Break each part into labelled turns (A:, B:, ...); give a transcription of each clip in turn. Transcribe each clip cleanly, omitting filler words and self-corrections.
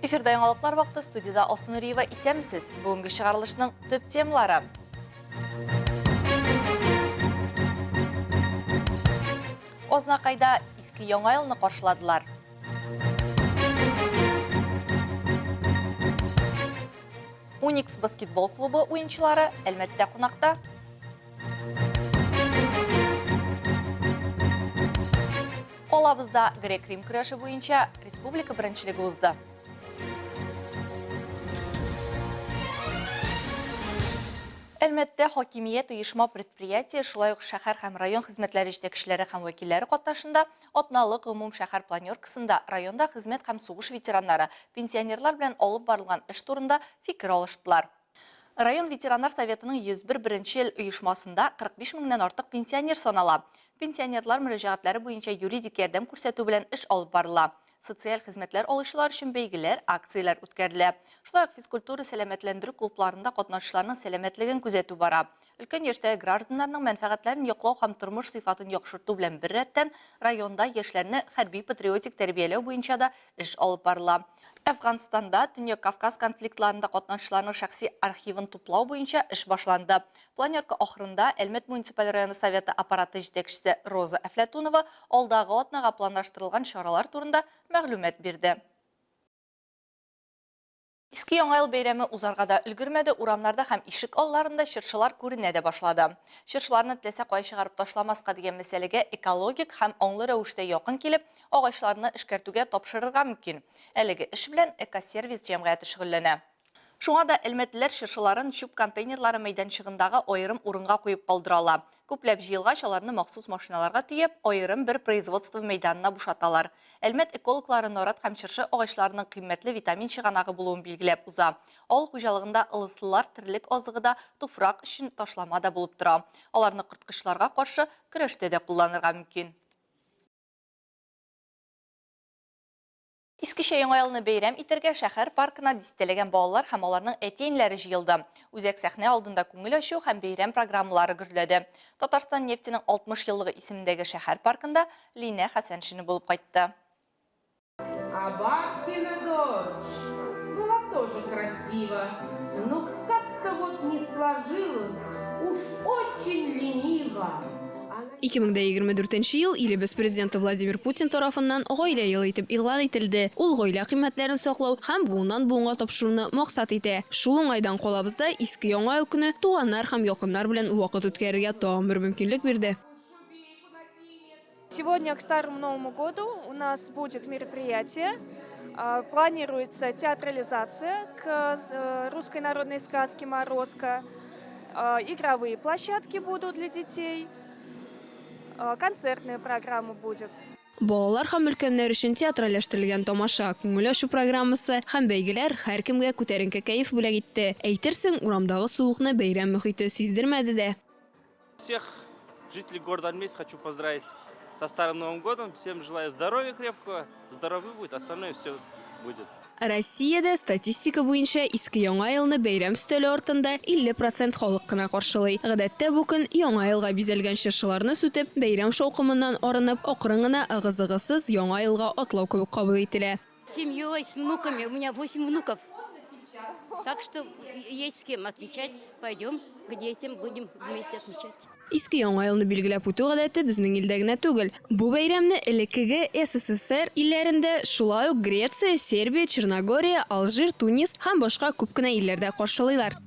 A: Эфирда яңалыклар вакыты студиядә Алсу Нуриева исәнмесез. Бүгенге чыгарылышның төп темалары. Азнакайда иске яңа елны каршыладылар. Уникс баскетбол клубы уенчылары Әлмәттә кунакта. Калабызда грек-рим көрәше буенча республика беренчелеге узды. Әлмәттә хакимият оешма предприятие, шулай ук шәһәр һәм район хезмәтләре җитәкчеләре һәм вәкилләре катнашында атналык гомумшәһәр планеркасында районда хезмәт һәм сугыш ветераннары, пенсионерлар белән алып барылган эш турында фикер алыштылар. Район ветераннар советының 101 беренчел оешмасында 45 меңнән артык пенсионер санала. Пенсионерлар мөрәҗәгатьләре буенча юридик ярдәм күрсәтү белән эш алып барыла. Социаль хезмәтләр алучылар өчен бәйгеләр, акцияләр үткәрелә. Шулай ук физкультура-сәламәтләндерү клубларында катнашучыларның сәламәтлеген күзәтү бара. Өлкән яшьтәге гражданнарның мәнфәгатьләрен яклау һәм тормыш сыйфатын яхшырту белән беррәттән, районда яшьләрне хәрби-патриотик тәрбияләү буенча да эш алып барыла. Әфганстанда, Төньяк Кавказ конфликтларында катнашучыларның шәхси архивын туплау буенча эш башланды. Планерка ахырында Әлмәт муниципаль районы Советы аппараты җитәкчесе Роза Әфләтунова алдагы атнага планлаштырылган чаралар турында мәгълүмат бирде. Иске Яңа ел бәйрәме узарга да өлгермәде, урамнарда һәм ишек алларында чыршылар күренә дә башлады. Чыршыларны теләсә кая чыгарып ташламаска дигән мәсьәләгә экологик һәм аңлы рәвештә якын килеп, агачларны эшкәртүгә тапшырырга мөмкин. Әлеге эш белән Экосервис җәмгыяте шөгыльләнә. Шуңа да әлмәтлеләр чыршыларын чүп контейнерлары мәйданчыгындагы аерым урынга куеп калдыра ала. Күпләп җыелгач, аларны махсус машиналарга төяп, аерым бер производство мәйданына бушаталар. Әлмәт экологлары нарат һәм чыршы агачларының кыйммәтле витамин чыганагы булуын билгеләп уза. Авыл хуҗалыгында ылыслылар терлек азыгы да, туфрак өчен ташлама да булып тора. Аларны корткычларга каршы көрәштә дә кулланырга мөмкин. Искечә Яңа елны бәйрәм итәргә шәһәр паркына дистәләгән балалар һәм аларның әти-әниләре җыелды. Үзәк сәхнә алдында күңел ачу һәм бәйрәм программалары гөрләде. Татарстан нефтенең 60 еллыгы исемендәге шәһәр паркында Линә Хәсәншина булып кайтты.
B: А бабкина дочь была тоже красива, но как-то вот не сложилось, уж очень ленива.
C: 2024 ел илебез Президенты Владимир Путин тарафыннан Гаилә елы итеп игълан ителде. Ул гаилә кыйммәтләрен саклау һәм буыннан-буынга тапшыруны максат итә. Шул уңайдан калабызда Иске Яңа ел көне туганнар һәм якыннар белән вакыт үткәрергә тагын бер мөмкинлек бирде.
D: Сегодня к Старому Новому году у нас будет мероприятие. Планируется театрализация к э, русской народной сказке «Морозко». Игровые площадки будут для детей. Концертная программа будет.
C: Балалар һәм өлкәннәр өчен театральләштерелгән тамаша, күңел ачу программасы һәм бәйгеләр һәркемгә күтәренке кәеф бүләк итте. Әйтерсең, урамдагы суыкны бәйрәм мохите сиздермәде дә.
E: Всех жителей города Альмейск хочу поздравить со Старым Новым годом. Всем желаю здоровья крепкого, здоровья будет, остальное все будет.
C: Россиядә статистика буенча Иске Яңа елны бәйрәм өстәле артында 50 процент халык кына каршылый. Гадәттә бу көн Яңа елга бизәлгән чыршыларны сүтеп, бәйрәм шаукымыннан арынып, акрын гына ыгы-зыгысыз Яңа елга атлау кебек кабул ителә.
F: С семьей, с внуками. У меня 8 внуков. Так что есть с кем отмечать. Пойдем к детям, будем вместе отмечать.
C: Иске Яңа елны билгеләп үтү гадәте безнең илдә генә түгел. Бу бәйрәмне элеккеге СССР илләрендә, шулай ук Греция, Сербия, Черногория, Алжир, Тунис һәм башка күп кенә илләрдә каршылыйлар.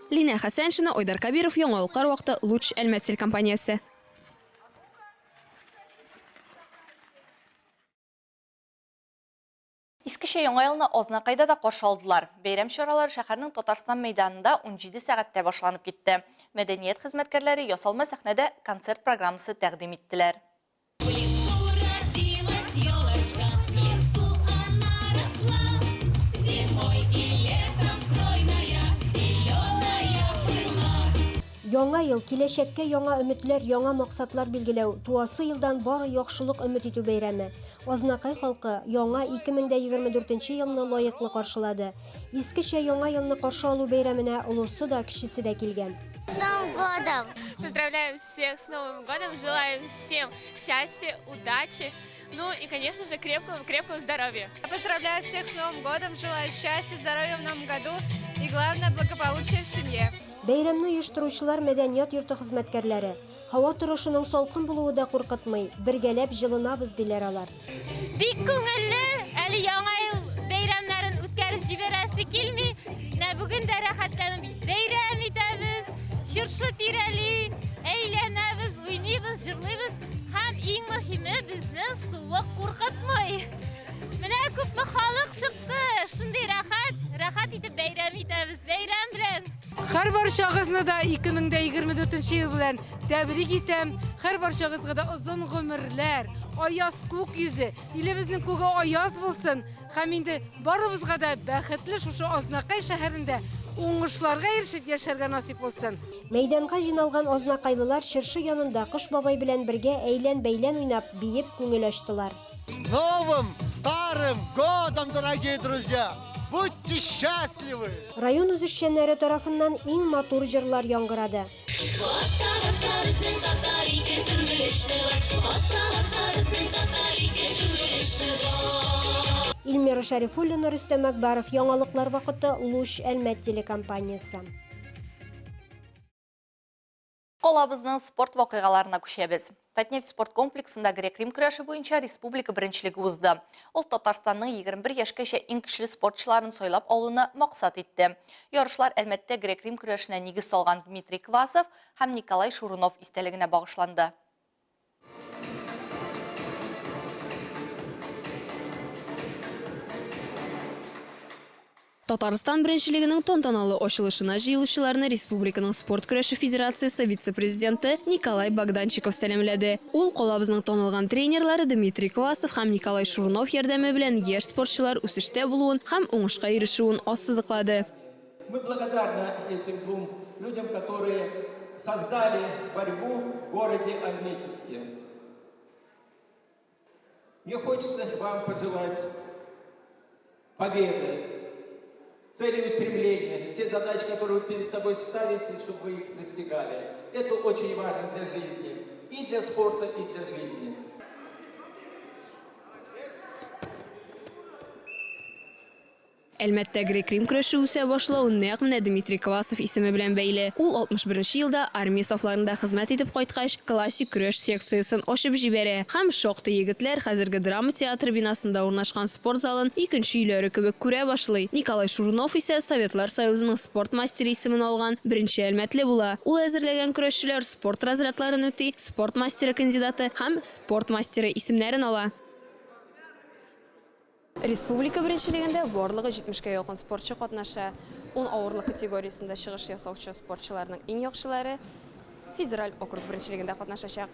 C: Линә Хәсәншина, Айдар Кәбиров, Яңалыклар вакыты, Луч, Әлмәт телекомпаниясе.
A: Искечә Яңа елны Азнакайда да каршы алдылар. Бәйрәм чаралары шәһәрнең Татарстан мәйданында 17 сәгатьтә башланып китте. Мәдәният хезмәткәрләре ясалма сәхнәдә концерт программасы тәкъдим иттеләр.
G: В лесу родилась елочка, в лесу она росла. Зимой и летом стройная, зеленая была.
H: Яңа ел, киләчәккә яңа өметләр, яңа максатлар билгеләү, туасы елдан бары яхшылык өмет итү бәйрәме. Азнакай халкы яңа 2024 нче елны лаеклы каршылады. Искечә Яңа елны каршы алу бәйрәменә олысы да, кечесе дә килгән.
I: С Новым годом!
J: Поздравляем всех с Новым годом, желаем всем счастья, удачи.
I: Ну и, конечно же, крепкого, крепкого здоровья.
J: Поздравляю всех с Новым годом, желаю счастья, здоровья в новом году и, главное, благополучия в семье.
H: Бәйрәмне оештыручылар мәдәният йорты хезмәткәрләре. Һава торышының салкын булуы да куркытмый, бергәләп җылынабыз, диләр алар.
G: Бик күңелле, әле Яңа ел бәйрәмнәрен үткәреп җибәрәсе килми. Менә бүген дә рәхәтләнеп бәйрәм итәбез, чыршы тирәли, әйләнәбез, уйныйбыз, җырлыйбыз һәм иң мөһиме безне суык куркытмый. Менә күпме халык чыкты, шундый рәхәт, рәхәт итеп бәйрәм итәбез. Бәйрәм белән!
B: Һәрбарчагызны да 2024 ел белән тәбрик итәм. Һәрбарчагызга да озын гомерләр, аяз күк йөзе, илебезнең күге аяз булсын һәм инде барыбызга да бәхетле шушы Азнакай шәһәрендә уңышларга ирешеп яшәргә насыйп булсын.
H: Мәйданга җыйналган азнакайлылар чыршы янында Кыш бабай белән бергә әйлән-бәйлән уйнап, биеп күңел ачтылар.
K: Новым старым годом, дорогие друзья! Будьте счастливы!
H: Район үзешчәннәре тарафыннан иң матур җырлар яңгырады.
G: Баса, баса, безнең татар ике түгел, өчне бас. Баса, баса, безнең татар ике түгел, өчне бас.
H: Эльмира Шәрифуллина, Рөстәм Әкбаров, Яңалыклар вакыты, Луч, Әлмәт телекомпаниясе.
A: Калабызның спорт вакыйгаларына күчәбез. Татнефть спорт комплексында грек-рим көрәше буенча республика беренчелеге узды. Ул Татарстанның 21 яшькәчә иң көчле спортчыларын сайлап алуны максат итте. Ярышлар Әлмәттә грек-рим көрәшенә нигез салган Дмитрий Квасов һәм Николай Шурунов истәлегенә багышланды.
C: Татарстан беренчелегенең тантаналы ачылышына җыелучыларны республиканың спорт көрәше федерациясе вице-президенты Николай Богданчиков сәламләде. Ул калабызның танылган тренерлары Дмитрий Квасов һәм Николай Шурунов ярдәме белән яшь спортчылар үсештә булуын һәм уңышка ирешүен ассызыклады.
L: Мы благодарны этим двум людям, которые создали борьбу в городе Альметьевске. Мне хочется вам пожелать победы, целеустремления, те задачи, которые вы перед собой ставите, чтобы вы их достигали. Это очень важно для жизни, и для спорта, и для жизни.
C: Әлмәттә грек-рим көрәше үсә башлау нәкъ менә Дмитрий Квасов исеме белән бәйле. Ул 61 нче елда армия сафларында хезмәт итеп кайткач, классик көрәш секциясен ачып җибәрә һәм шактый егетләр хәзерге драма театры бинасында урнашкан спорт залын икенче өйләре кебек күрә башлый. Николай Шурунов исә Советлар Союзының спорт мастеры исемен алган беренче әлмәтле була. Ул әзерләгән көрәшчеләр спорт разрядларын үти, спорт мастеры кандидаты һәм спорт мастеры исемнәрен ала. Республика беренчелегендә барлыгы 70 кә якын спортчы катнаша. Ун авырлык категориясендә чыгыш ясаучы спортчыларның иң яхшылары федераль округ беренчелегендә катнашачак.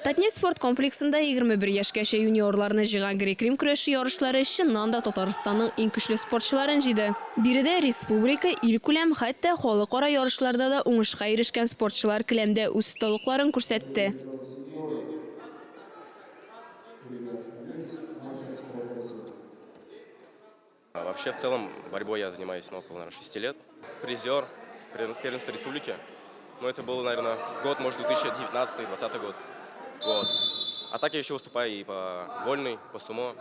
C: Татнефть спорт комплексында 21 яшькәчә юниорларны җыйган грек-рим көрәше ярышлары чыннан да Татарстанның иң көчле спортчыларын җыйды. Биредә республика, илкүләм, хәтта халыкара ярышларда да уңышка ирешкән спортчылар келәмдә үз осталыкларын күрсәтте.
M: Вообще, в целом, борьбой я занимаюсь ну, около, наверное, 6 лет. Призер первенства республики. Но это был, наверное, год, может, 2019-2020 год. Вот. А так я еще выступаю и по вольной, по сумо,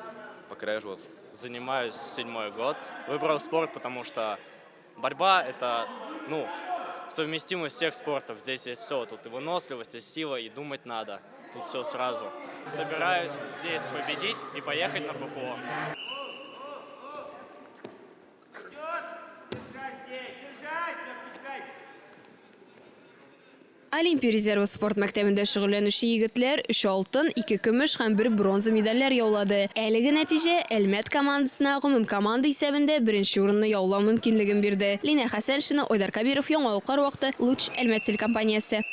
M: по крэшу. Вот.
E: Занимаюсь седьмой год. Выбрал спорт, потому что борьба – это, ну, совместимость всех спортов. Здесь есть все. Тут и выносливость, и сила, и думать надо. Тут все сразу. Собираюсь здесь победить и поехать на ПФО.
C: Олимпия резервы спорт мәктәбендә шөгыльләнүче егетләр өч алтын, ике көмеш һәм бер бронза медальләр яулады. Әлеге нәтиҗә Әлмәт командасына гомумкоманда исәбендә беренче урынны яулау мөмкинлеген бирде. Линә Хәсәншина, Айдар Кәбиров, Яңалыклар вакыты, Луч, Әлмәт телекомпаниясе.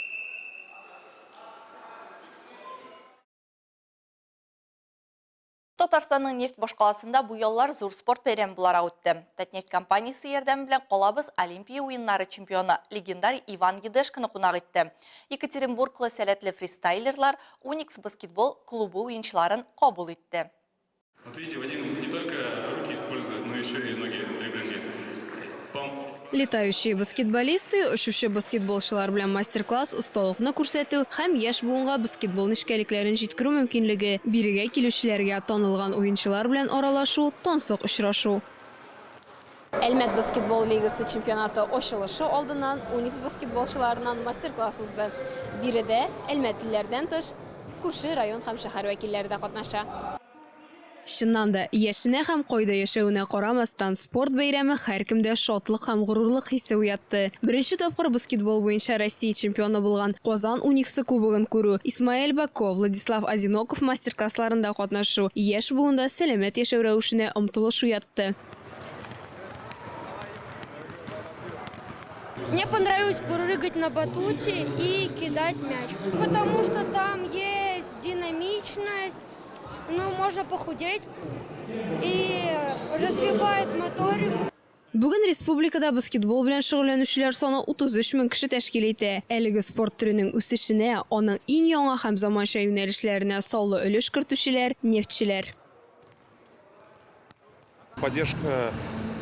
A: Татарстанның нефть башкаласында бу яллар зур спорт бәйрәме буларак үтте. Татнефть компаниясе ярдәме белән калабыз Олимпия уеннары чемпионы, легендар Иван Едешконы кунак итте. Екатеринбурглы сәләтле фристайлерлар Уникс баскетбол клубы уенчыларын кабул итте.
N: Вот видите, Вадим не только руки использует, но еще и ноги в дриблинге. Пам.
C: Летающие баскетболисты, очучы баскетболчылар белән мастер-класс, осталыкны күрсәтү һәм яшь буынга баскетбол нечкәлекләрен җиткерү мөмкинлеге, бирегә килүчеләргә танылган уенчылар белән аралашу, тансык очрашу. Әлмәт баскетбол лигасы чемпионаты ачылышы алдыннан Уникс баскетболчыларыннан мастер-класс узды. Биредә, әлмәтлеләрдән тыш, күрше район һәм шәһәр вәкилләре дә катнаша. Чыннан да, яшенә һәм кайда яшәвенә карамастан, спорт бәйрәме һәркемдә шатлык һәм горурлык хисе уятты. Беренче тапкыр баскетбол буенча Россия чемпионы булган Казан Униксы кубогын күрү, Исмаэль Бако, Владислав Одиноков мастер-классларында катнашу яшь буында сәламәт яшәү рәвешенә омтылыш уятты.
N: Мне понравилось прыгать на батуте и кидать мяч, потому что там есть динамичность, ну, можно похудеть и развивает моторику.
C: Бүген республикада баскетбол белән шөгыльләнүчеләр саны 33 мең кеше тәшкил итә. Әлеге спорт төренең үсешенә, аның иң яңа һәм заманча юнәлешләренә саллы өлеш кертүчеләр, нефтьчеләр.
O: Поддержка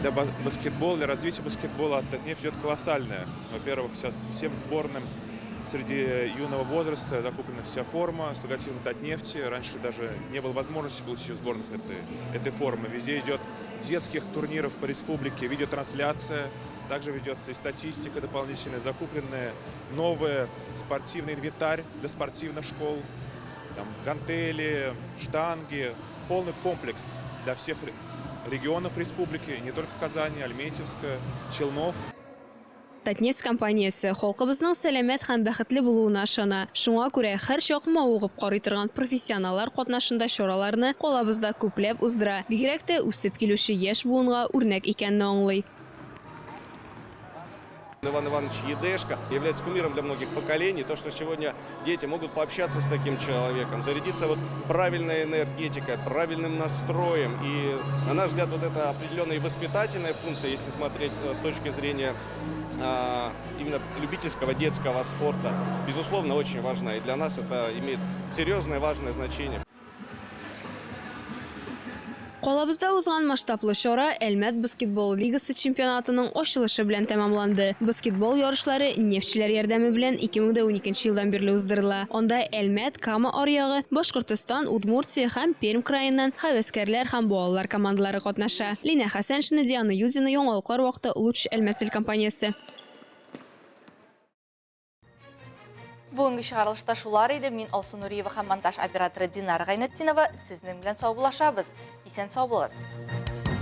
O: для баскетбола, для развития баскетбола от Татнефти идет колоссальная. Во-первых, сейчас всем сборным среди юного возраста закуплена вся форма с логотипом Татнефти. Раньше даже не было возможности получить у сборных этой, этой формы. Везде идет детских турниров по республике, видеотрансляция. Также ведется и статистика дополнительная, закупленная новый спортивный инвентарь для спортивных школ. Там гантели, штанги, полный комплекс для всех регионов республики, не только Казани, Альметьевска, Челнов.
C: Татнефть компаниясе халкыбызның сәламәт һәм бәхетле булуына ышана. Шуңа күрә һәрчак мавыгып карый торган профессионаллар катнашында чараларны калабызда күпләп уздыра, бигрәк тә үсеп килүче яшь буынга үрнәк икәнне аңлый.
P: Иван Иванович Едешко является кумиром для многих поколений. То, что сегодня дети могут пообщаться с таким человеком, зарядиться вот правильной энергетикой, правильным настроем. И, на наш взгляд, вот это определенная воспитательная функция, если смотреть э, с точки зрения а, именно любительского детского спорта, безусловно, очень важна. И для нас это имеет серьезное важное значение.
C: Калабызда узган масштаблы чара Әлмәт баскетбол лигасы чемпионатының ачылышы белән тәмамланды. Баскетбол ярышлары нефтьчеләр ярдәме белән 2012 елдан бирле уздырыла. Анда Әлмәт, Кама аръягы, Башкортостан, Удмуртия һәм Пермь краеннан һәвәскәрләр һәм балалар командалары катнаша. Линә Хәсәншина, Диана Юдина, Яңалыклар вакыты, Луч Әлмәт телекомпаниясе.
A: Бүгенге чыгарылышта шулар иде. Мин Алсу Нуриева һәм монтаж операторы Динара Гайнетдинова сезнең белән саубуллашабыз. Исән сау булыгыз.